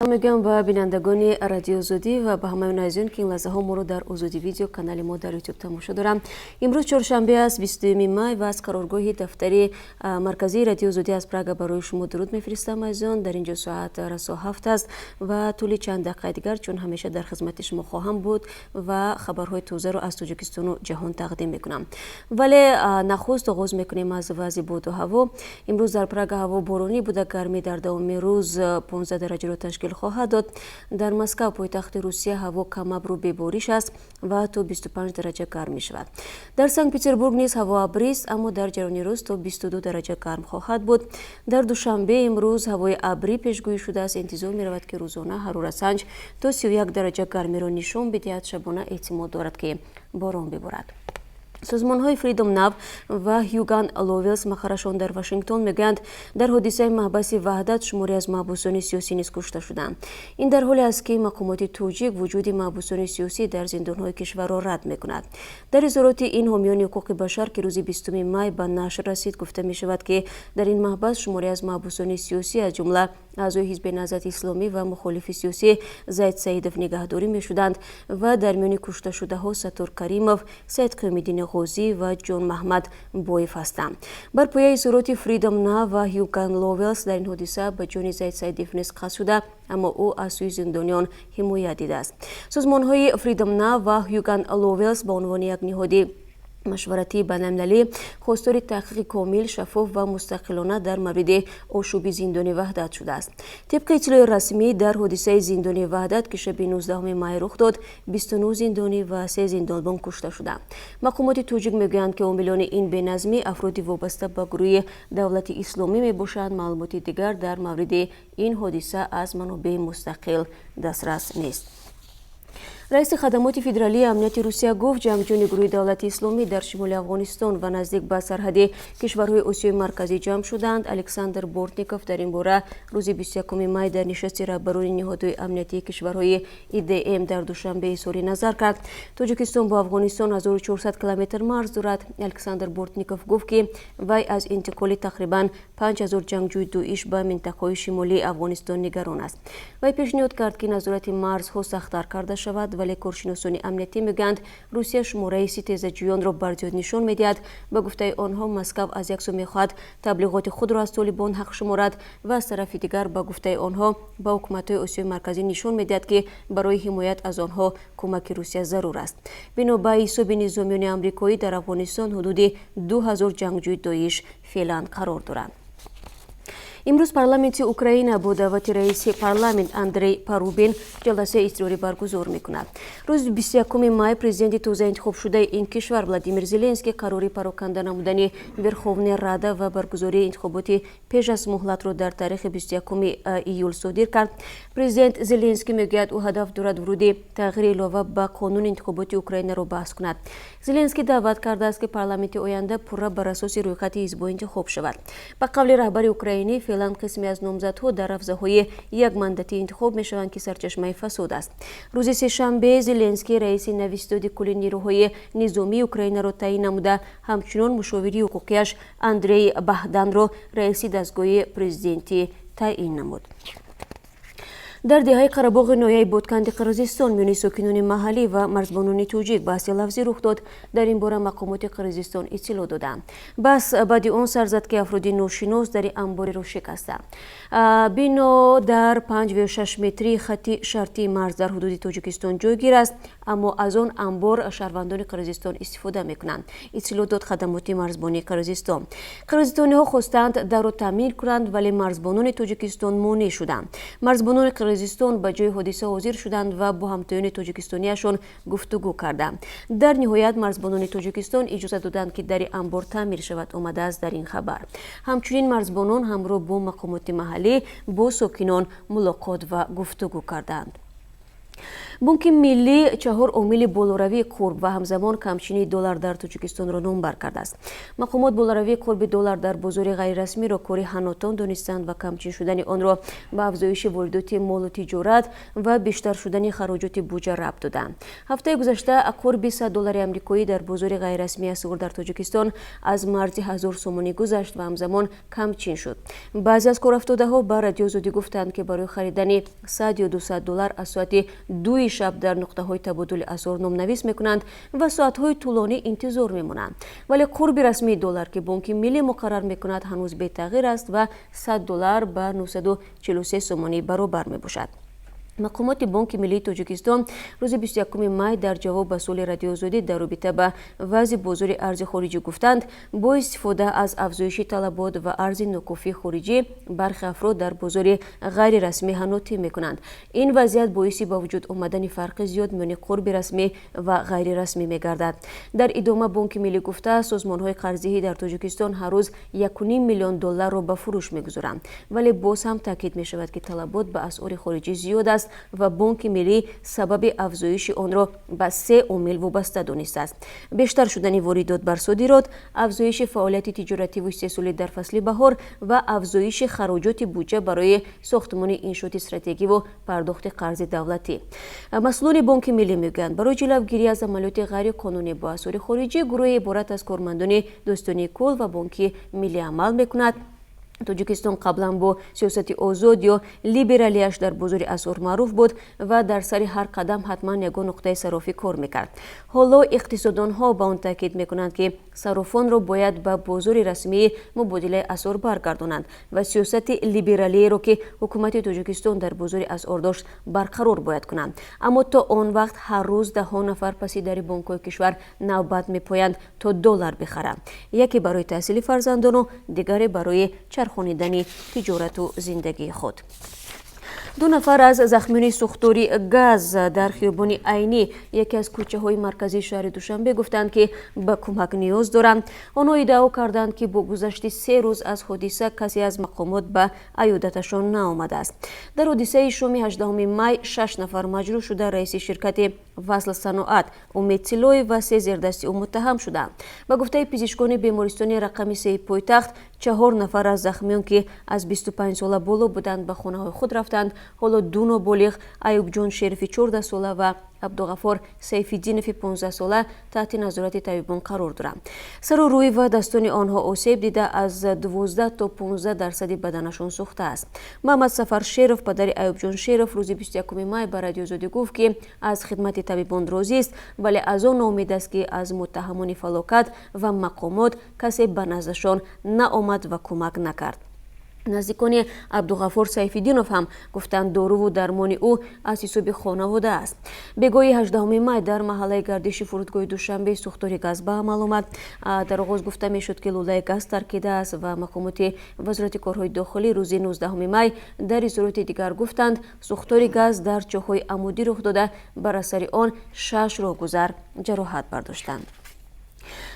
Мегӯям ба бинандагони Радиои Озодӣ ва ба ҳамаи он азизон, ки ин лаҳзаҳо моро дар Озодӣ Видео, канали мо дар Ютуб, тамошо доранд. Имрӯз чоршанбе аст, 20 май, ва аз қароргоҳи дафтари марказии Радиои Озодӣ аз Прага барои шумо дуруд мефиристам. Азизон, дар инҷо соат расо 7 аст ва тӯли чанд дақиқаи дигар чун ҳамеша дар хизмати шумо хоҳам буд ва хабарҳои тозаро аз Тоҷикистону ҷаҳон тақдим мекунам. Вале нахуст оғоз мекунем аз вазъи боду ҳаво. Имрӯз дар Прага ҳаво боронӣ буда, гармӣ дар давоми рӯз 15 дараҷаро ташкил хоҳад дод. Дар Москав, пойтахти Русия, ҳаво камабру бебориш аст ва то 25 дараҷа гарм мешавад. Дар Санкт Петербург низ ҳаво абрист, аммо дар ҷараёни рӯз то 22 дараҷа гарм хоҳад буд. Дар Душанбе имрӯз ҳавои абрӣ пешгӯӣ шудааст. Интизор меравад, ки рӯзона ҳароратсанҷ то 31 дараҷа гармиро нишон бидиҳад. Шабона эҳтимол дорад, ки борон биборад. Созмонҳои Freedom Now ва Ҳюган Ловелс, мақаррашон дар Вашингтон, мегӯянд, дар ҳодисаи маҳбаси Ваҳдат шуморе аз маҳбусони сиёсӣ низ кушта шуданд. Ин дар ҳоле аст, ки мақомоти тоҷик вуҷуди маҳбусони сиёсӣ дар зиндонҳои кишварро рад мекунад. Дар изҳороти ин ҳомиёни ҳуқуқи башар, ки рӯзи 20 май ба нашр расид, гуфта мешавад, ки дар ин маҳбас шуморе аз маҳбусони сиёсӣ, аз ҷумла аъзои Ҳизби Наҳзати Исломӣ ва мухолифи сиёсӣ Зайд Саидов, нигаҳдорӣ мешуданд ва дар миёни кушташудаҳо Саттор Каримов, Саид Қиёмиддини Ғозӣ ва Ҷон Маҳмад Боев ҳастанд. Бар пояи изҳороти Freedom Now ва Ҳюган Ловелс, дар ин ҳодиса ба ҷони Зайд Саидов низ қасд шуда, аммо ӯ аз сӯи зиндониён ҳимоят дидааст. Созмонҳои Freedom Now ва Ҳюган Ловелс ба унвони як ниҳоди машваратии байналмилалӣ хостори таҳқиқи комил, шаффоф ва мустақилона дар мавриди ошӯби зиндони Ваҳдат шудааст. Тибқи иттилои расмӣ, дар ҳодисаи зиндони Ваҳдат, ки шаби 19 май рух дод, 29 зиндонӣ ва се зиндонбон кушта шуданд. Мақомоти тоҷик мегӯянд, ки омилони ин беназмӣ афроди вобаста ба гурӯҳи Давлати Исломӣ мебошанд. Маълумоти дигар дар мавриди ин ҳодиса аз манобеи мустақил дастрас нест. Раиси Хадамоти федералии амнияти Русия гуфт, ҷангҷӯёни гурӯҳи Давлати Исломӣ дар шимоли Афғонистон ва наздик ба сарҳади кишварҳои Осиёи Марказӣ ҷамъ шуданд. Александр Бортников дар ин бора рӯзи 21 май дар нишасти раҳбарони ниҳодҳои амниятии кишварҳои ИДМ дар Душанбе изҳори назар кард. Тоҷикистон бо Афғонистон 1400 километр марз дорад. Александр Бортников гуфт, ки вай аз интиқоли тақрибан 5000 ҷангҷӯи ДОИШ ба минтақаҳои шимолии Афғонистон нигарон аст. Вай пешниҳод кард, ки назорати марзҳо сахттар карда шавад. Вале коршиносони амниятӣ мегӯянд, Русия шумораи ситезаҷӯёнро барзиёд нишон медиҳад. Ба гуфтаи онҳо, Москав аз як сӯ мехоҳад таблиғоти худро аз Толибон ҳақ шуморад ва аз тарафи дигар, ба гуфтаи онҳо, ба ҳукуматҳои Осиёи Марказӣ нишон медиҳад, ки барои ҳимоят аз онҳо кӯмаки Русия зарур аст. Бино ба ҳисоби низомиёни амрикоӣ, дар Афғонистон ҳудуди 2000 ҷангҷӯи ДОИШ феълан қарор доранд. Имрӯз парламенти Украина бо даъвати раиси парламент Андрей Парубий ҷаласаи изтирорӣ баргузор мекунад. Рӯзи 21 май президенти тозаинтихобшудаи ин кишвар Владимир Зеленский қарори пароканда намудани Верховная Рада ва баргузории интихоботи пеш аз муҳлатро дар таърихи 21 июл содир кард. Президент Зеленский мегӯяд, ӯ ҳадаф дорад вуруди тағйири илова ба қонуни интихоботи Украинаро баҳс кунад. Зеленский даъват кардааст, ки парламенти оянда пурра бар асоси рӯйхати ҳизбҳо интихоб шавад. Ба қавли раҳбари украинӣ, феълан қисме аз номзадҳо дар ҳавзаҳои якмандатӣ интихоб мешаванд, ки сарчашмаи фасод аст. Рӯзи сешанбе Зеленский раиси нави Ситоди кулли нерӯҳои низомии Украинаро таъин намуда, ҳамчунон мушовири ҳуқуқияш Андрей Баҳданро раиси дастгоҳи президентӣ таъин намуд. Дар деҳаи Қарабоғи ноҳияи Ботканди Қирғизистон миёни сокинони маҳаллӣ ва марзбонони тоҷик баҳси лафзӣ рух дод. Дар ин бора мақомоти Қирғизистон иттилоъ доданд. Баҳс баъди он сар зад, ки афроди ношинос дари амбореро шикастанд. Бино дар 5 ё 6 метрии хатти шартии марз дар ҳудуди Тоҷикистон ҷойгир аст, аммо аз он амбор шаҳрвандони Қирғизистон истифода мекунанд, иттилоъ дод хадамоти марзбонии Қирғизистон. Қирғизистониҳо хостанд дарро таъмир кунанд, вале марзбонони Тоҷикистон монеъ шуданд. Марзбонони Қирғизистон ба ҷои ҳодиса ҳозир шуданд ва бо ҳамтоёни тоҷикистониашон гуфтугӯ карданд. Дар ниҳоят марзбонони Тоҷикистон иҷоза доданд, ки дари амбор таъмир шавад, омадааст дар ин хабар. Ҳамчунин марзбонон ҳамроҳ бо мақомоти маҳаллӣ бо сокинон мулоқот ва гуфтугӯ карданд. Бонки Миллӣ чаҳор омили болоравии қурб ва ҳамзамон камчинии доллар дар Тоҷикистонро номбар кардааст. Мақомот болоравии қурби доллар дар бозори ғайрирасмиро кори ҳанотон донистанд ва камчин шудани онро ба афзоиши воридоти молу тиҷорат ва бештар шудани хароҷоти буҷа рабт доданд. Ҳафтаи гузашта қурби 100 доллари амрикоӣ дар бозори ғайрирасмии асъор дар Тоҷикистон аз марзи 1000 сомонӣ гузашт ва ҳамзамон камчин шуд. Баъзе аз корафтодаҳо ба Радиои Озодӣ гуфтанд, ки барои харидани 100 ё 200 доллар аз соати 2 шаб дар нуқтаҳои табодули асъор номнавис мекунанд ва соатҳои тӯлонӣ интизор мемонанд. Вале қурби расмии доллар, ки Бонки Миллӣ муқаррар мекунад, ҳанӯз бетағйир аст ва 100 доллар ба 943 сомонӣ баробар мебошад. Мақомоти Бонки Миллии Тоҷикистон рӯзи 21 май дар ҷавоб ба суоли Радиои Озодӣ дар робита ба вазъи бозори арзи хориҷӣ гуфтанд, бо истифода аз афзоиши талабот ва арзи нокофии хориҷӣ бархе афрод дар бозори ғайрирасмӣ ҳанотӣ мекунанд. Ин вазъият боиси ба вуҷуд омадани фарқи зиёд миёни қурби расмӣ ва ғайрирасмӣ мегардад. Дар идома Бонки Миллӣ гуфтааст, созмонҳои қарздиҳӣ дар Тоҷикистон ҳар рӯз 1,5 миллион долларро ба фурӯш мегузоранд, вале боз ҳам таъкид мешавад, ки талабот ба асъори хориҷӣ зиёд аст ва Бонки Миллӣ сабаби афзоиши онро ба се омил вобаста донистааст: бештар шудани воридот бар содирот, афзоиши фаъолияти тиҷоративу истеҳсолӣ дар фасли баҳор ва афзоиши хароҷоти буҷа барои сохтмони иншооти стратегиву пардохти қарзи давлатӣ. Масъулони Бонки Миллӣ мегӯянд, барои ҷилавгирӣ аз амалиёти ғайриқонунӣ бо асъори хориҷӣ гурӯҳе иборат аз кормандони Дӯстонии кул ва Бонки Миллӣ амал мекунад. Тоҷикистон қаблан бо сиёсати озод ё либералияш дар бозори асъор маъруф буд ва дар сари ҳар қадам ҳатман ягон нуқтаи саррофӣ кор мекард. Ҳоло иқтисоддонҳо ба он таъкид мекунанд, ки саррофонро бояд ба бозори расмии мубодилаи асъор баргардонанд ва сиёсати либералиеро, ки ҳукумати Тоҷикистон дар бозори асъор дошт, барқарор бояд кунанд. Аммо то он вақт ҳар рӯз даҳҳо нафар паси дари бонкҳои кишвар навбат мепоянд, то доллар бихаранд, яке барои таҳсили фарзандону дигаре барои чархонидани тиҷорату зиндагии худ. Ду нафар аз захмиёни сӯхтори газ дар хиёбони Айнӣ, яке аз кӯчаҳои марказии шаҳри Душанбе, гуфтанд, ки ба кӯмак ниёз доранд. Онҳо иддао карданд, ки бо гузашти 3 рӯз аз ҳодиса касе аз мақомот ба аёдаташон наомадааст. Дар ҳодисаи шоми 18 май шаш нафар маҷрӯҳ шуда, раиси ширкати Васл Саноат Умед Тиллоев ва се зердасти ӯ муттаҳам шуданд. Ба гуфтаи пизишкони бемористони рақами сеи пойтахт, чаҳор нафар аз захмиён, ки аз 25 сола боло буданд, ба хонаҳои худ рафтанд. Ҳоло ду ноболиғ, Аюбҷон Шерифи 14 сола ва Абдуғаффор Сайфиддинови 15 сола, таҳти назорати табибон қарор доранд. Сару рӯй ва дастони онҳо осеб дида, аз 12 то 15 дарсади баданашон сӯхтааст. Муҳаммадсафар Шеров, падари Аюбҷон Шеров, рӯзи 21 май ба Радиои Озодӣ гуфт, ки аз хидмати табибон розист, вале аз он ноумед аст, ки аз муттаҳамони фалокат ва мақомот касе ба наздашон наомад ва кӯмак накард. Наздикони Абдуғаффор Сайфиддинов ҳам гуфтанд, доруву дармони ӯ аз ҳисоби хонавода аст. Бегоҳи 18 май дар маҳаллаи Гардиши фурудгоҳи Душанбе сӯхтори газ ба амал омад. Дар оғоз гуфта мешуд, ки лӯлаи газ таркидааст ва мақомоти Вазорати корҳои дохилӣ рӯзи 19 май дар изҳороти дигар гуфтанд, сӯхтори газ дар чоҳҳои амудӣ рух дода, бар асари он шаш роҳгузар ҷароҳат бардоштанд.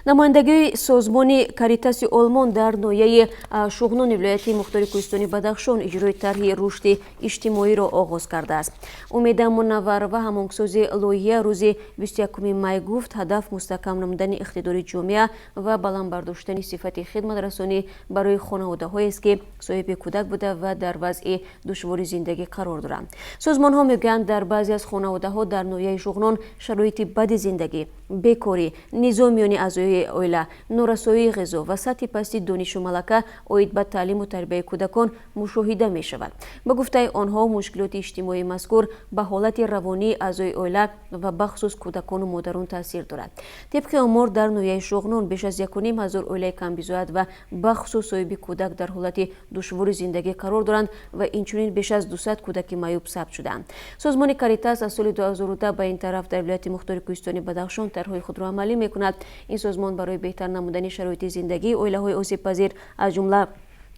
Намояндагии созмони Каритаси Олмон дар ноҳияи Шуғнони вилояти мухтори кӯҳистони Бадахшон иҷрои тарҳи рушди иҷтимоиро оғоз кардааст. Умеда Мунавварова, ҳамоҳангсози лоиҳа, рӯзи 21 май гуфт, ҳадаф мустаҳкам намудани иқтидори ҷомеа ва баланд бардоштани сифати хидматрасонӣ барои хонаводаҳоест, ки соҳиби кӯдак буда ва дар вазъи душвори зиндагӣ қарор доранд. Созмонҳо мегӯянд, дар баъзе аз хонаводаҳо дар ноҳияи Шуғнон шароити бади зиндагӣ, бекорӣ, низоъ миёни аъзои оила, норасоии ғизо ва сатҳи пасти донишу малака оид ба таълиму тарбияи кӯдакон мушоҳида мешавад. Ба гуфтаи онҳо, мушкилоти иҷтимоии мазкур ба ҳолати равонии аъзои оила ва бахусус кӯдакону модарон таъсир дорад. Тибқи омор, дар ноҳияи Шуғнон беш аз 1500 оилаи камбизоат ва бахусус соҳиби кӯдак дар ҳолати душвори зиндагӣ қарор доранд ва инчунин беш аз 200 кӯдаки маъюб сабт шудаанд. Созмони Каритас аз соли 2010 ба ин тараф дар вилояти мухтори кӯҳистони Бадахшон тарҳҳои худро амалӣ мекунад. Ин созмон барои беҳтар намудани шароити зиндагии оилаҳои осебпазир, аз ҷумла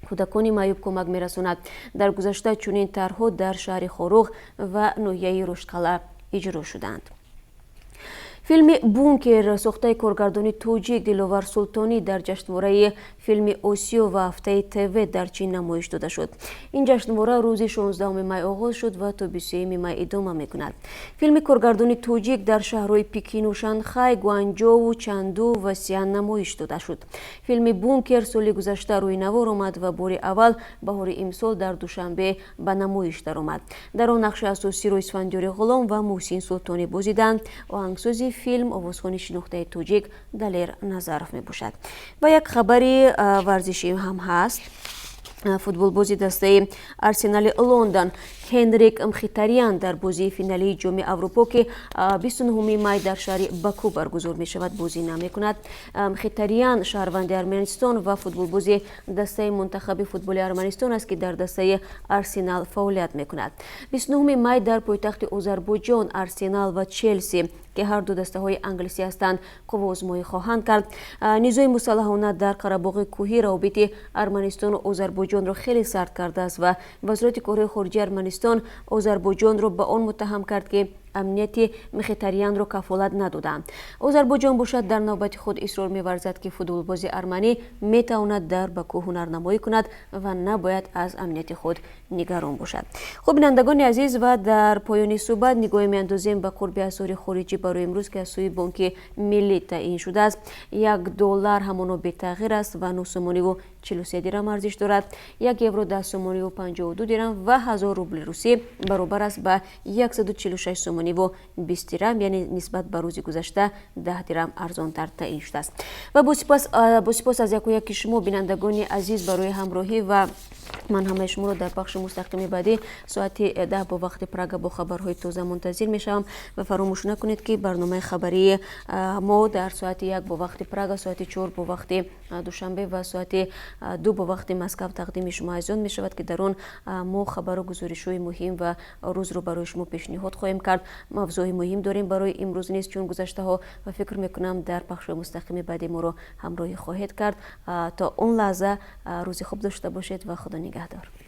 кӯдакони маъюб, кӯмак мерасонад. Дар гузашта чунин тарҳҳо дар шаҳри Хоруғ ва ноҳияи Рӯштқалъа иҷро шуданд. Филми «Бункер» сохтаи коргардони тоҷик Диловар Султонӣ дар ҷашнвораи филми Осиё ва ҳафтаи ТВ дар Чин намоиш дода шуд. Ин ҷашнвора рӯзи 16 май оғоз шуд ва то 23 май идома мекунад. Филми коргардони тоҷик дар шаҳрҳои Пекину Шанхай, Гуанҷоу, Чанду ва Сиан намоиш дода шуд. Филми «Бункер» соли гузашта рӯи навор омад ва бори аввал баҳори имсол дар Душанбе ба намоиш даромад. Дар он нақши асосиро Исфандиёри Ғулом ва Муҳсин Султонӣ бозиданд. Оҳангсози филм овозхони шинохтаи тоҷик Далер Назаров мебошад. Ва як хабари варзишӣ ҳам ҳаст. Футболбози дастаи Арсенали Лондон Ҳенрик Мхитарян дар бозии финалии Ҷоми Аврупо, ки 29 май дар шаҳри Баку баргузор мешавад, бозӣ намекунад. Мхитарян шаҳрванди Арманистон ва футболбози дастаи мунтахаби футболи Арманистон аст, ки дар дастаи Арсенал фаъолият мекунад. 29 май дар пойтахти Озарбойҷон Арсенал ва Челси, ки ҳарду дастаҳои англисӣ ҳастанд, қувваозмоӣ хоҳанд кард. Низои мусаллаҳона дар Қарабоғи кӯҳӣ равобити Арманистону Озарбойҷонро хеле сард кардааст ва Вазорати корҳои хориҷии Арманистон Озарбойҷонро ба он муттаҳам кард, ки амнияти Мхитарянро кафолат надоданд. Озарбойҷон бошад, дар навбати худ исрор меварзад, ки футболбози арманӣ метавонад дар Баку ҳунарнамоӣ кунад ва набояд аз амнияти худ нигарон бошад. Хуб, бинандагони азиз, ва дар поёни суҳбат нигоҳе меандозем ба қурби асъори хориҷӣ барои имрӯз, ки аз сӯи Бонки Миллӣ таъин шудааст. 1 доллар ҳамоно бетағйир аст ва 9 сомониву 43 дирам арзиш дорад. 1 евро 10 сомониву 52 дирам ва 1000 рубли русӣ баробар аст ба 146 сомониву 20 дирам, яъне нисбат ба рӯзи гузашта 10 дирам арзонтар таъин шудааст. Ва бо сипос аз яку яки шумо, бинандагони азиз, барои ҳамроҳӣ ва ман ҳамаи шуморо дар пахши мустақими баъдӣ соати 10 бо вақти Прага бо хабарҳои тоза мунтазир мешавам. Ва фаромӯш накунед, ки барномаи хабарии мо дар соати 1 бо вақти Прага, соати 4 бо вақти Душанбе ва соати 2 бо вақти Москав тақдими шумо азизон мешавад, ки дар он мо хабару гузоришҳои муҳим ва рӯзро барои шумо пешниҳод хоҳем кард. Мавзӯи муҳим дорем барои имрӯз низ, чун гузаштаҳо, ва фикр мекунам, дар пахшҳои мустақими баъдӣ моро ҳамроҳӣ хоҳед кард. То он лаҳза рӯзи хуб дошта бошед ва Худо нигаҳдор.